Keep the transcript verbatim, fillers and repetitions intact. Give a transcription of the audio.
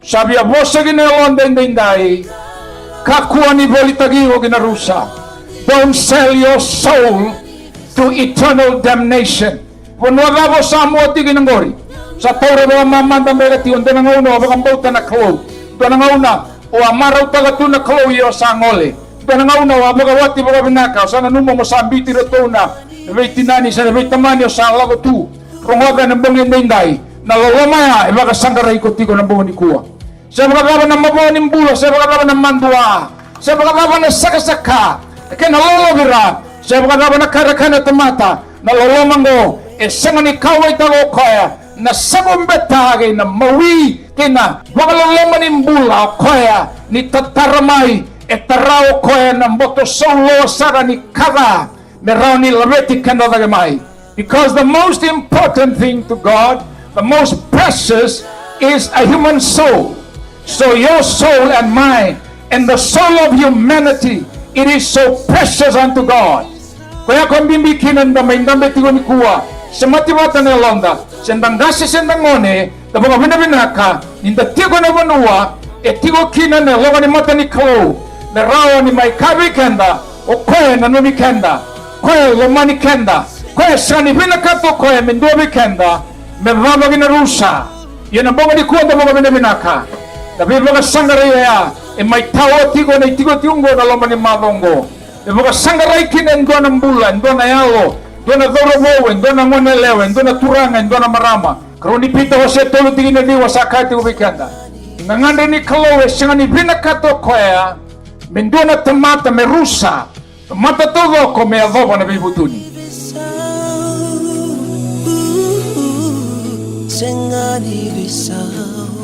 Sa via vosa kina e loda edaidai. Kakua ni volitaki iko ki na rusa. Don't sell your soul to eternal damnation. Vanua cava o sa mua tiko kina qori? Sa taura vakamamada beka tiko. Dua na gauna o vakabauta na Kalou. Dua na gauna o a marautaka tu na Kalou ia o sa gole. Dua na gauna o a vakawati vakavinaka, o sa nanuma mo sa biuti iratou na veitinani se na veitamani o sa lako tu. Rogoca ena bogi edaidai, na loloma ya e vakasaqarai iko tiko na bogi nikua. Se vakacava na mavoa ni bula, se vakacava na madua, se vakacava na sakasaka, e kena lolovira, se vakacava na karakana tamata, na loloma oqo e sega ni kauwaitaka o koya na savubeta kei na mawi kei na vakaloloma ni bula o koya ni tatara mai, e tara o koya na boto sauloa sara ni ka ca me rawa ni laveti keda cake mai. Because the most important thing to God, the most precious, is a human soul. So your soul and mine and the soul of humanity, it is so precious unto God. Koya ko bibi kina ni da mai dabe tiko nikua, semati vata na yaloda, se da qase se da gone, da vakavinavinaka ni da tiko ena vanua e tiko kina na yaloka ni mata ni Kalou, me rawa ni mai kaya vei keda, o koya e nanumi keda, koya e lomani keda, koya e sega ni vinakata o koya me dua vei keda me vava ki na rusa. Ia na bogi nikua da vakavinavinaka na veivakasaqarai oya e mai tawa tiko ena itikotiko oqo, na loma ni macawa oqo. Me vakasaqarai kina e dua na bula, e dua na yalo, dua na cauravou, e dua na goneyalewa, e dua na turaga, e dua na marama. Karua ni Pita wase tolu tikina ciwa sa kaya tiko vei keda, gagadre ni Kalou e sega ni vinakata o koya me dua na tamata me rusa, tamata taucoko me yacova na veivutuni. Sega ni veisau.